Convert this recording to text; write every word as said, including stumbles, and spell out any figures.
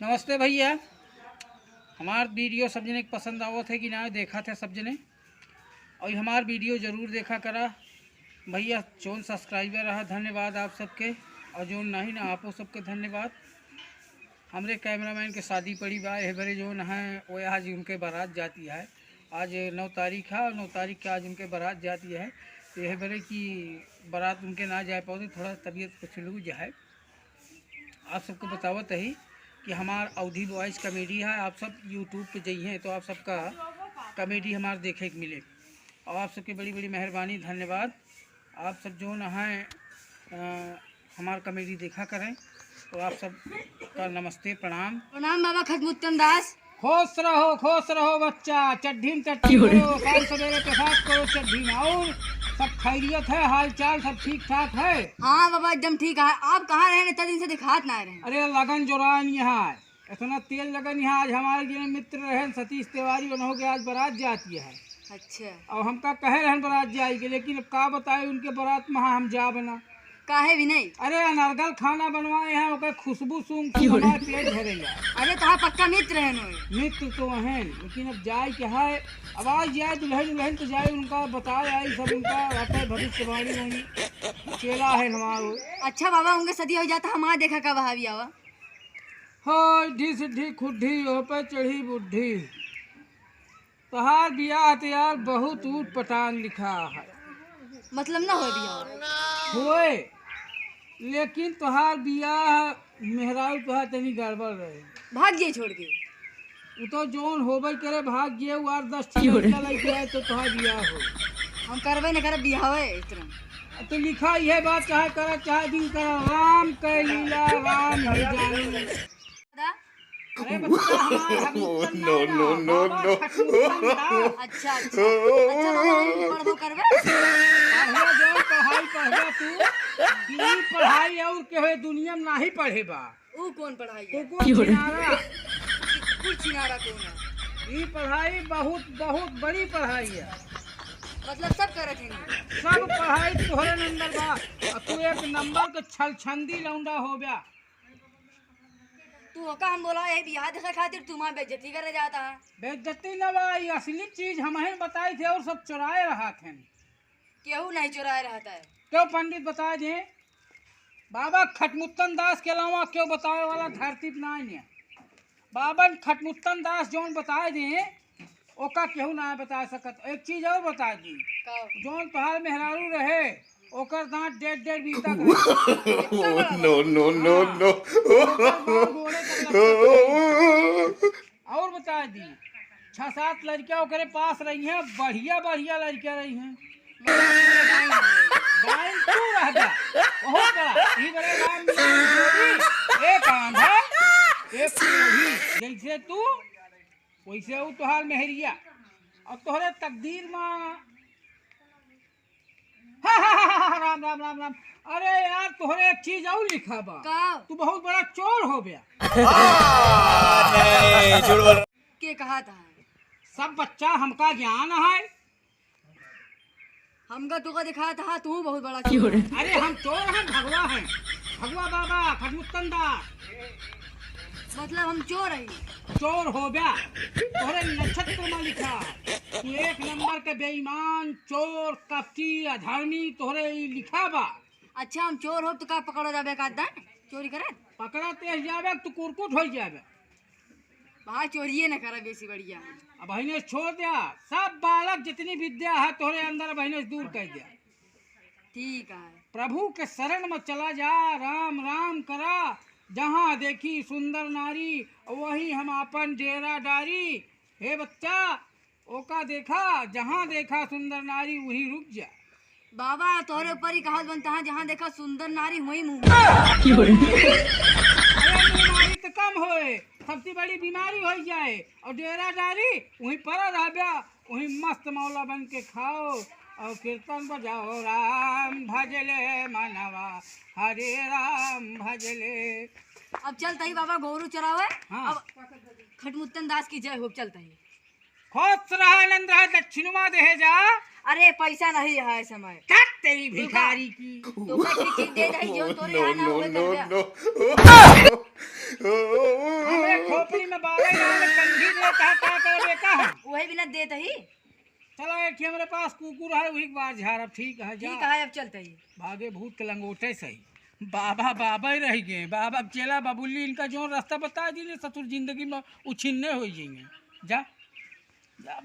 नमस्ते भइया, हमार video सब जने के पसंद आवत है कि ना, देखत है सब जने, और हमार video जरूर देखा करा भइया। जौन subscriber रहा, धन्यवाद आप सबके, और जौन नहीं ना, आपो सबके धन्यवाद। हमरे cameraman के शादी पड़ी बा, एह बरे जौन है वो आज उनके बारात जाती है, आज नौ तारीख है और नौ तारीख के आज उनके बारात जाती है, तो एह बरे की बारात उनके ना जाए पावत, थोड़ा तबीयत कुछ लूज है। आप सबको बतावत ही कि हमार अवधी voice comedy है, आप सब YouTube पे जइहें तो आप सबका comedy हमार देखे के मिले। और आप सबके बड़ी बड़ी मेहरबानी, धन्यवाद। आप सब जौन हैं, अ, हमार comedy देखा करें, तो आप सब का नमस्ते, प्रणाम। प्रणाम बाबा खटमुत्तम दास। खुश रहो, खुश रहो बच्चा, चड्ढी में टट्टी क्यों रे? करो, शाम सवेरे पेशाब करो चड्ढी में। और सब खैरियत है, हाल चाल सब ठीक ठाक है? हाँ बाबा, एकदम ठीक है। आप कहाँ रहे, इतना दिन से दिखात ना रहे? अरे लगन जोरान यहाँ है, इतना तेज लगन यहाँ। आज हमारे जिन मित्र रहन सतीश तिवारी, उन्हों के आज बारात जाती है। अच्छा। और हमका कहे रहन बारात जाए के, लेकिन अब का बताए, उनके बारात में हम जाब ना। काहे भी नहीं? अरे अनर्गल खाना बनवाए हैं, ओकर खुशबू सूंघ के हमार पेट भरेला। अरे तो हाँ, पक्का मित्र है नोए। मित्र तो हैं, लेकिन अब जाए के है। अब आज जाए दुल्हन उल्हन तो जाए, उनका बताए आई सब, उनका रहता है भविष्यवाणी वाणी। चेला है हमारो। अच्छा बाबा, उनके सदी हो जाता, हमार देखा कब हावी आवा। हाय ढी सिद्धि खुड्ढी, ओह पे चढ़ी बुढ़ी। तोहार बियाह तो यार बहुत ऊट पटांग लिखा है। मतलब ना होए बियाह? होए, लेकिन तोहार बियाह मेहरारू तोहार तनी गड़बड़ रहे। भाग जाए छोड़ के। उ तो जौन होबे करे, भाग गए, उ आठ दस ठे लड़का लेके आए तो तोहार बियाह हो। हम करबे न करब बियाह इस तरह। तो लिखा यह बात, चाहे करा चाहे दिन करा, राम के लीला राम ही जाने। दादा? अरे बच्चा, हमार हम उत्तम ना, no, no, बाबा no। खटमुत्तम दास। अच्छा, अच्छा। अच्छा, बाबा, हम पढ़बो करबे? पढ़बे जो पढ़ाई पढ़बे तू, ई पढ़ाई और केहू दुनिया में नाही पढ़े बा। ऊ कौन पढ़ाई है? कुकुर छिनारा। कुकुर छिनारा कौन है? ई पढ़ाई बहुत, बहुत बड़ी पढ़ाई है। मतलब सब करत है नहीं? सब पढ़ाई तोहरे अंदर बा। और तू एक नंबर के छलछंदी लौंडा हो गया। तू ओका हम बोला यही बियाह देखे खातिर, तू हमार बेइज्जती करे जाता है। बेइज्जती न बा, ई असली चीज हमहिन बताई थे और सब चुराए रहा थे। केहू नहीं चुराए रहता है। क्यों पंडित बताए दे? बाबा खटमुत्तन दास के अलावा क्यों बतावे वाला धरती पे ना है। बाबा खटमुत्तन दास जौन बताए दे, ओका केहू ना बता सकत। एक चीज और बता दी, का? जौन तोहार मेहरारू रहे, ओकर दांत डेढ़ डेढ़ बीता का रहे। No, no, no, हाँ। No। ओकर बाल गोड़े तक लटकत रहे। और बता दी, छह सात लड़कियां ओकरे पास रही हैं, बढ़िया बढ़िया लड़कियां रही हैं। डाइन तू रह जा, बहुत बड़ा। ई बड़े राम जी की जोड़ी, एक आंधा, एक कोढ़ी। जैसे तू वैसे ऊ तोहार मेहरिया, और तोहरे तकदीर में। राम, राम, राम, राम। अरे यार, तोहरे एक चीज और लिखा बा। का? तू बहुत बड़ा चोर हो गया। नहीं, झूठ बोल रहा। के कहा था? सब बच्चा हमका ज्ञान है। हमका तोका दिखाया था, तू बहुत बड़ा चोर है। अरे हम चोर हैं, भगवा हैं। भगवा बाबा, खटमुत्तन दास। मतलब हम चोर हैं? चोर हो गया। तोहरे नक्षत्र में लिखा है। तू एक नंबर के बेईमान, चोर, कपटी, अधर्मी, तोहरे ई लिखा बा। अच्छा, हम चोर हो तो का पकड़ा जाबे का दाई? चोरी करे? पकड़ा ते जाबे, तू कुरकुट हो जाबे। भाई चोरिए न करा, बेसी बढ़िया। अब बहिने छोड़ दिया, सब बालक जितनी विद्या है तोहरे अंदर बहिने दूर कर दिया। ठीक है। प्रभु के शरण में चला जा, राम राम करा, जहाँ देखी सुंदर नारी, वही हम आपन डेरा डारी। हे बच्चा, ओका देखा, जहाँ देखा सुंदर नारी, वहीं रुक जा। बाबा, तोहरे ऊपर ही कहावत बनता है, जहाँ देखा सुंदर नारी, वहीं मुँह मार। अरे, मुँह मारी तो कम होए, सबसे बड़ी बीमारी हो जाए, और डेरा डारी, वहीं पर रह गया, वहीं मस्त मौला बन के खाओ, और कीर्तन बजाओ, राम भजले मनवा, हरे राम भजले। अब चलता ही बाबा गोरू चरावे। हाँ। अब खटमुत्तन दास की जय हो, चलता ही। खुश रहा, आनंद रहा, दक्षिणवा देहे जा। अरे, पैसा नहीं है इस समय। धत तेरी भिखारी की। तो का चीज दे दही, जो तोरे यहाँ ना होवे, कर दे। No। हमरे खोपड़ी में बाला ही रहल, कंघी दे, कहा का करबे का हम? वही बिना देत ही। चला, एक ठे हमरे पास कुकुर है, वही के बार झारब, ठीक है, जा। ठीक है, अब चलते ही। भागे भूत के लंगोटे से ही। बाबा, बाबा ही रह गए, बाबा के चेला बबुल्ली इनका जो रास्ता बता दी, ससुर जिंदगी में उछिन्ने हो जाएंगे। जा, जा।